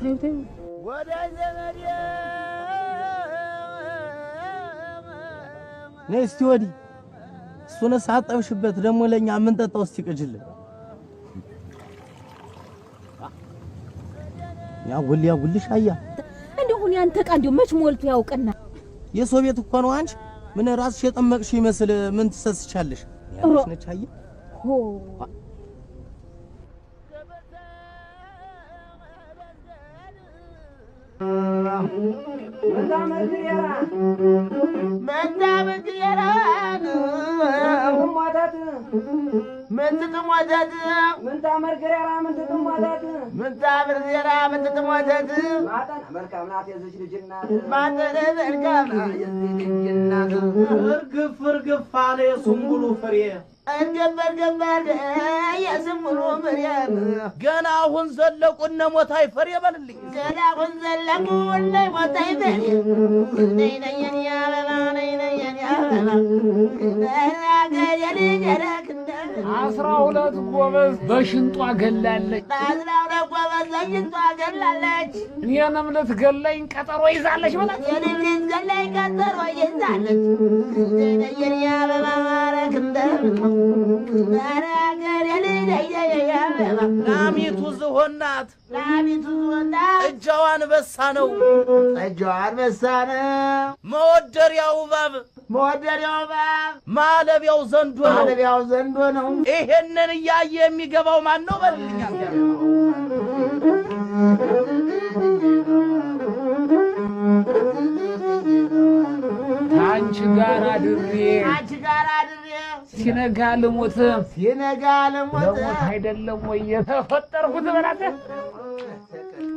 ተይው ተይው ወዳጅ ዘመዴ ነይ እስቲ ወዲህ እሱንስ አጠብሽበት ደግሞ ለኛ የምንጠጣው እስቲ ቅጅልን ያውል ያውልሽ አያ እንደው ሁን ያንተ ዕቃ እንደው መች ሞልቶ ያውቅና የሰው ቤት እኮ ነው አንቺ ምን ራስሽ የጠመቅሽ ይመስል ምን ትሰስቻለሽ ያለሽ ነች አያ ሆ እርግፍ እርግፍ አለ የሱንቡሉ ፍሬ ገና አሁን ዘለቁ እነ ሞታይ ፍሬ በልልኝ ገና አሁን ዘለቁ እነ ሞታይ ፍሬ ነይ ነይ የኔ አበባ ነይ ነይ የኔ አበባ 12 ጎበዝ በሽንጧ ገላለች 12 ጎበዝ በሽንጧ ገላለች እኔንም ልትገለኝ ቀጠሮ ይዛለች በላት እኔንም ልትገለኝ ቀጠሮ ይዛለች ነይ ነይ የኔ አበባ ማረክ ላሚቱ ዝሆን ናት ጥጃዋ አንበሳ ነው መወደሪያው እባብ ማለቢያው ዘንዶ ነው ይሄንን እያየ የሚገባው ማን ነው በልልኝ አንቺ ጋር አድሬ ሲነጋ ልሞት አይደለም ወይ የተፈጠርኩት በላት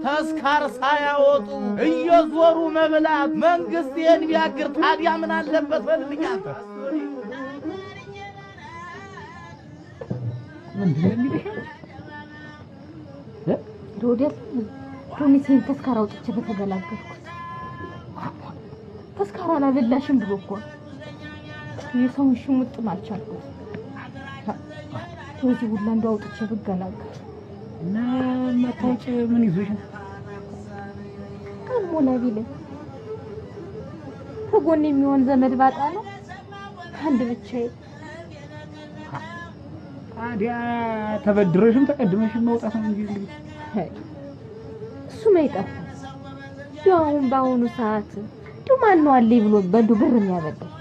ተስካር ሳያወጡ እየዞሩ መብላት መንግስት ይሄን ቢያግር ታዲያ ምን አለበት በልልኝ አንተ ምንድን ነው የሚልሽ ዶደል ዶሚሴን ተስካር አውጥቼ በተገላገልኩት ተስካር አላበላሽም ብሎ እኮ የሰውን ሽሙጥ አልቻልኩም። ከዚህ ሁላ እንደው አውጥቼ ብገላገል እና መታወጭ ምን ይዞሽ ነው? አልሞላ ቢለኝ ከጎን የሚሆን ዘመድ ባጣ ነው አንድ ብቻዬን። ታዲያ ተበድረሽም ተቀድመሽም መውጣት ነው እንጂ እንግዲህ እሱም አይጠፋም። እንደው አሁን በአሁኑ ሰዓት እንደው ማን ነው አለኝ ብሎ በእንዲሁ ብር የሚያበድር?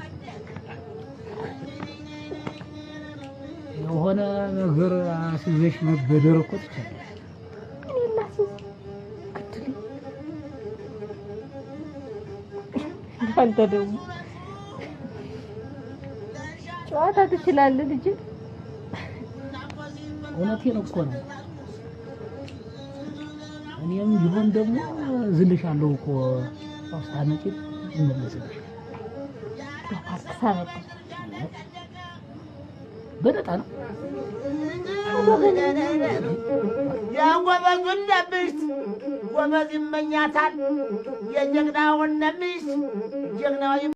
የሆነ ነገር አስይዘሽ መበደር እኮ ትችያለሽ። እኔ ላስይዝ ግድልኝ። አንተ ደግሞ ጨዋታ ትችላለህ ልጄ። እውነቴን እኮ ነው። እኔም ቢሆን ደግሞ ዝልሻለሁ እኮ ስታመጪ እመለስልሽ። እባክህ ሳበድር በነጣ ነው። የጎበዙን ለምሽት ጎበዝ ይመኛታል፣ የጀግናውን ለምሽት ጀግናው